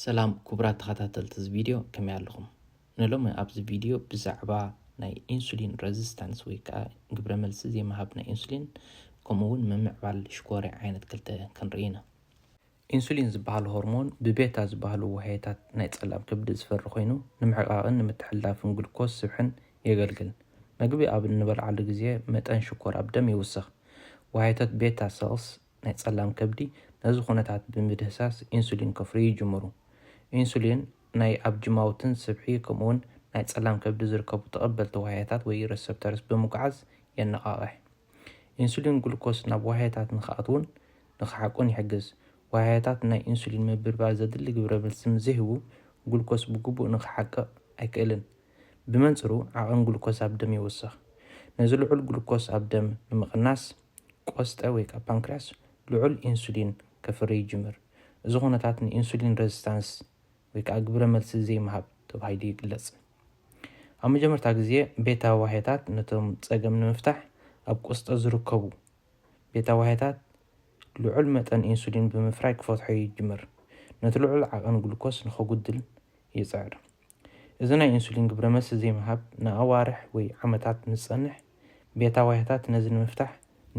ሰላም ክቡራት ተኸታተልቲ እዚ ቪድዮ፣ ከመይ ኣለኹም? ንሎሚ ኣብዚ ቪድዮ ብዛዕባ ናይ ኢንሱሊን ሬዚስታንስ ወይ ከዓ ግብረ መልሲ ዘይምሃብ ናይ ኢንሱሊን፣ ከምኡ እውን ምምዕባል ሽኮርያ ዓይነት ክልተ ክንርኢ ኢና። ኢንሱሊን ዝበሃል ሆርሞን ብቤታ ዝበሃሉ ዋህዮታት ናይ ጸላም ከብዲ ዝፈሪ ኮይኑ፣ ንምሕቃቕን ንምትሕልላፍን ግሉኮስ ስብሕን የገልግል። መግቢ ኣብ እንበልዓሉ ግዜ መጠን ሽኮር ኣብ ደም ይውስኽ። ዋህዮታት ቤታ ሰልስ ናይ ጸላም ከብዲ ነዚ ኩነታት ብምድህሳስ ኢንሱሊን ከፍርዩ ይጅምሩ። ኢንሱሊን ናይ ኣብ ጅማውትን ስብሒ ከምኡውን ናይ ጸላም ከብዲ ዝርከቡ ተቐበልቲ ዋህዮታት ወይ ሪሰፕተርስ ብምጉዓዝ የነቓቕሕ። ኢንሱሊን ግሉኮስ ናብ ዋህዮታት ንኽኣትውን ንኽሓቁን ይሕግዝ። ዋህዮታት ናይ ኢንሱሊን ምብርባር ዘድሊ ግብረ መልሲ ምስ ዘይህቡ ግሉኮስ ብግቡእ ንኽሓቅቕ ኣይክእልን። ብመንጽሩ ዓቐን ግሉኮስ ኣብ ደም ይውስኽ። ነዚ ልዑል ግሉኮስ ኣብ ደም ንምቕናስ ቆስጠ ወይ ከዓ ፓንክርያስ ልዑል ኢንሱሊን ከፍሪ ይጅምር። እዚ ኩነታት ንኢንሱሊን ሬዚስታንስ ወይ ከዓ ግብረ መልሲ ዘይምሃብ ተባሂሉ ይግለጽ። ኣብ መጀመርታ ግዜ ቤታ ዋህዮታት ነቶም ጸገም ንምፍታሕ ኣብ ቆስጠ ዝርከቡ ቤታ ዋህዮታት ልዑል መጠን ኢንሱሊን ብምፍራይ ክፈትሖ ይጅምር። ነቲ ልዑል ዓቐን ግሉኮስ ንኸጉድል ይጽዕር። እዚ ናይ ኢንሱሊን ግብረ መልሲ ዘይምሃብ ንኣዋርሕ ወይ ዓመታት ምስ ዝጸንሕ፣ ቤታ ዋህዮታት ነዚ ንምፍታሕ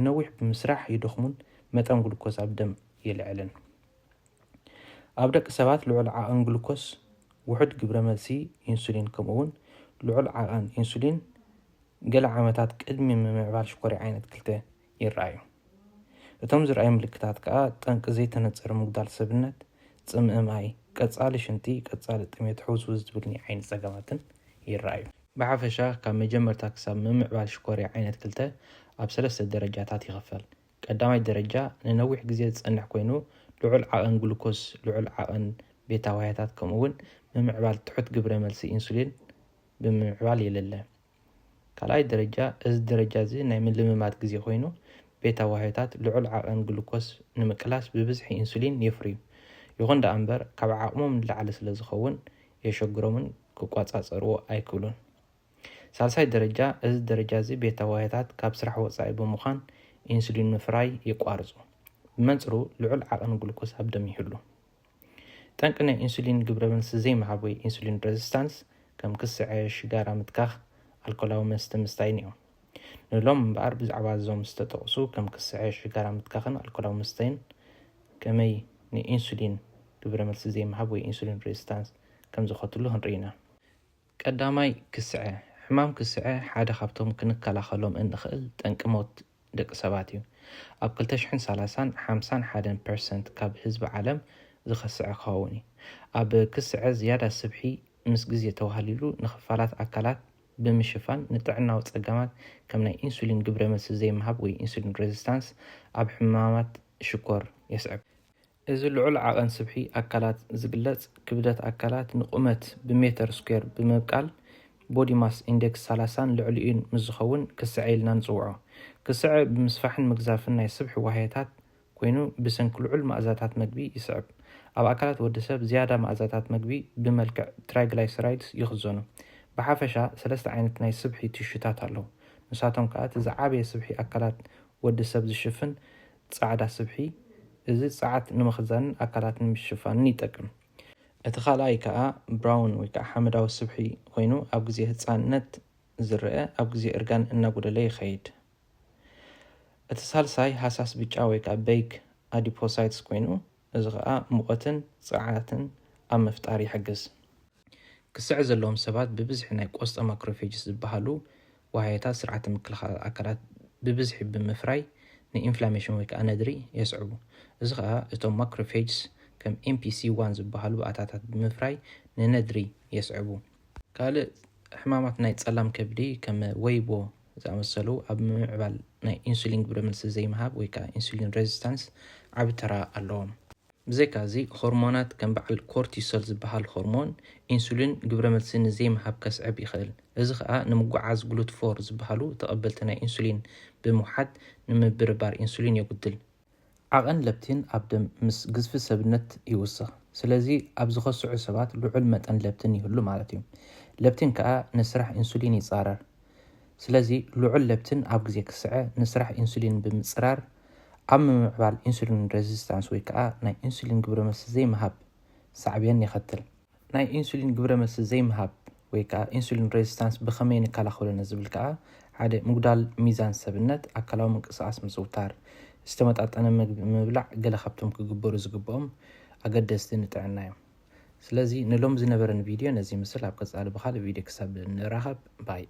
ነዊሕ ብምስራሕ ይደኽሙን መጠን ግሉኮስ ኣብ ደም ይልዕልን። ኣብ ደቂ ሰባት ልዑል ዓቐን ግሉኮስ፣ ውሑድ ግብረ መልሲ ኢንሱሊን ከምኡ እውን ልዑል ዓቐን ኢንሱሊን ገለ ዓመታት ቅድሚ ምምዕባል ሽኮርያ ዓይነት ክልተ ይረኣዩ። እቶም ዝረኣዩ ምልክታት ከኣ ጠንቂ ዘይተነጸረ ምጉዳል ሰብነት፣ ጽምኢ ማይ፣ ቀጻሊ ሽንቲ፣ ቀጻሊ ጥሜት፣ ሕውስውስ ዝብል ናይ ዓይኒ ጸገማትን ይረኣዩ። ብሓፈሻ ካብ መጀመርታ ክሳብ ምምዕባል ሽኮርያ ዓይነት ክልተ ኣብ ሰለስተ ደረጃታት ይኽፈል። ቀዳማይ ደረጃ ንነዊሕ ግዜ ዝጸንሕ ኮይኑ፣ ልዑል ዓቐን ግሉኮስ፣ ልዑል ዓቐን ቤታ ዋህዮታት ከምኡ እውን ምምዕባል ትሑት ግብረ መልሲ ኢንሱሊን ብምምዕባል የለለ። ካልኣይ ደረጃ፣ እዚ ደረጃ እዚ ናይ ምልምማድ ግዜ ኮይኑ፣ ቤታ ዋህዮታት ልዑል ዓቐን ግሉኮስ ንምቅላስ ብብዝሒ ኢንሱሊን የፍርዩ። ይኹን ደኣ እምበር፣ ካብ ዓቕሞም ንላዕሊ ስለ ዝኸውን የሸግሮምን ክቆጻጸርዎ ኣይክእሉን። ሳልሳይ ደረጃ፣ እዚ ደረጃ እዚ ቤታ ዋህዮታት ካብ ስራሕ ወጻኢ ብምዃን ኢንሱሊን ምፍራይ የቋርጹ። ብመንጽሩ ልዑል ዓቐን ግሉኮስ ኣብ ደም ይህሉ። ጠንቂ ናይ ኢንሱሊን ግብረ መልሲ ዘይምሃብ ወይ ኢንሱሊን ሬዚስታንስ ከም ክስዐ፣ ሽጋራ ምትካኽ፣ ኣልኮላዊ መስተ ምስታይን እዮም። ንሎም እምበኣር ብዛዕባ እዞም ዝተጠቕሱ ከም ክስዐ፣ ሽጋራ ምትካኽን ኣልኮላዊ መስተይን ከመይ ንኢንሱሊን ግብረ መልሲ ዘይምሃብ ወይ ኢንሱሊን ሬዚስታንስ ከም ዝኸትሉ ክንርኢ ኢና። ቀዳማይ ክስዐ። ሕማም ክስዐ ሓደ ካብቶም ክንከላኸሎም እንኽእል ጠንቂ ሞት ደቂ ሰባት እዩ። ኣብ ክልተ ሽሕን ሰላሳን ሓምሳን ሓደን ፐርሰንት ካብ ህዝቢ ዓለም ዝኸስዐ ክኸውን እዩ። ኣብ ክስዐ ዝያዳ ስብሒ ምስ ግዜ ተዋህሊሉ ንኽፋላት ኣካላት ብምሽፋን ንጥዕናዊ ጸገማት ከም ናይ ኢንሱሊን ግብረ መልሲ ዘይምሃብ ወይ ኢንሱሊን ሬዚስታንስ ኣብ ሕማማት ሽኮር የስዕብ። እዚ ልዑል ዓቐን ስብሒ ኣካላት ዝግለጽ ክብደት ኣካላት ንቁመት ብሜተር ስኩዌር ብምብቃል ቦዲ ማስ ኢንዴክስ ሰላሳን ልዕሊኡን ምስ ዝኸውን ክስዐ ኢልና ንጽውዖ። ክስዐ ብምስፋሕን ምግዛፍን ናይ ስብሒ ዋህዮታት ኮይኑ ብሰንኪ ልዑል መኣዛታት መግቢ ይስዕብ። ኣብ ኣካላት ወዲ ሰብ ዝያዳ መኣዛታት መግቢ ብመልክዕ ትራይግላይሰራይድስ ይኽዘኑ። ብሓፈሻ ሰለስተ ዓይነት ናይ ስብሒ ቲሹታት ኣለዉ። ንሳቶም ከኣ እቲ ዝዓበየ ስብሒ ኣካላት ወዲ ሰብ ዝሽፍን ጻዕዳ ስብሒ፣ እዚ ጸዓት ንምኽዛንን ኣካላት ንምሽፋንን ይጠቅም። እቲ ካልኣይ ከኣ ብራውን ወይ ከኣ ሓመዳዊ ስብሒ ኮይኑ ኣብ ግዜ ህጻንነት ዝረአ ኣብ ግዜ እርጋን እናጎደለ ይኸይድ። እቲ ሳልሳይ ሃሳስ ብጫ ወይ ከኣ በይግ ኣዲፖሳይትስ ኮይኑ፣ እዚ ከኣ ሙቐትን ጸዓትን ኣብ ምፍጣር ይሕግዝ። ክስዐ ዘለዎም ሰባት ብብዝሒ ናይ ቆስጠ ማክሮፌጅስ ዝበሃሉ ዋህዮታት ስርዓተ ምክልኻል ኣካላት ብብዝሒ ብምፍራይ ንኢንፍላሜሽን ወይ ከኣ ነድሪ የስዕቡ። እዚ ከኣ እቶም ማክሮፌጅስ ከም ኤምፒሲ ዋን ዝበሃሉ ባእታታት ብምፍራይ ንነድሪ የስዕቡ። ካልእ ሕማማት ናይ ጸላም ከብዲ ከም ወይቦ ዝኣመሰሉ ኣብ ምምዕባል ናይ ኢንሱሊን ግብረ መልሲ ዘይምሃብ ወይ ከኣ ኢንሱሊን ሬዚስታንስ ዓቢ ተራ ኣለዎም። ብዘይካዚ ሆርሞናት ከም በዓል ኮርቲሶል ዝበሃል ሆርሞን ኢንሱሊን ግብረ መልሲ ንዘይምሃብ ከስዕብ ይኽእል። እዚ ከኣ ንምጉዓዝ ግሉትፎር ዝበሃሉ ተቐበልቲ ናይ ኢንሱሊን ብምውሓድ ንምብርባር ኢንሱሊን የጉድል። ዓቐን ለፕቲን ኣብ ደም ምስ ግዝፊ ሰብነት ይውስኽ። ስለዚ ኣብ ዝኸስዑ ሰባት ልዑል መጠን ለፕቲን ይህሉ ማለት እዩ። ለፕቲን ከኣ ንስራሕ ኢንሱሊን ይጻረር። ስለዚ ልዑል ለፕቲን ኣብ ግዜ ክስዐ ንስራሕ ኢንሱሊን ብምጽራር ኣብ ምምዕባል ኢንሱሊን ሬዚስታንስ ወይ ከኣ ናይ ኢንሱሊን ግብረ መልሲ ዘይምሃብ ሳዕቤን የኸትል። ናይ ኢንሱሊን ግብረ መልሲ ዘይምሃብ ወይ ከዓ ኢንሱሊን ሬዚስታንስ ብኸመይ ንከላኸሎ ንዝብል ከዓ፣ ሓደ፣ ምጉዳል ሚዛን ሰብነት፣ ኣካላዊ ምንቅስቃስ ምዝውታር፣ ዝተመጣጠነ ምግቢ ምብላዕ ገለ ካብቶም ክግበሩ ዝግብኦም ኣገደስቲ ንጥዕና እዮም። ስለዚ ንሎም ዝነበረን ቪድዮ ነዚ ምስል ኣብ ቀጻሊ ብኻልእ ቪድዮ ክሳብ ንራኸብ ባይ።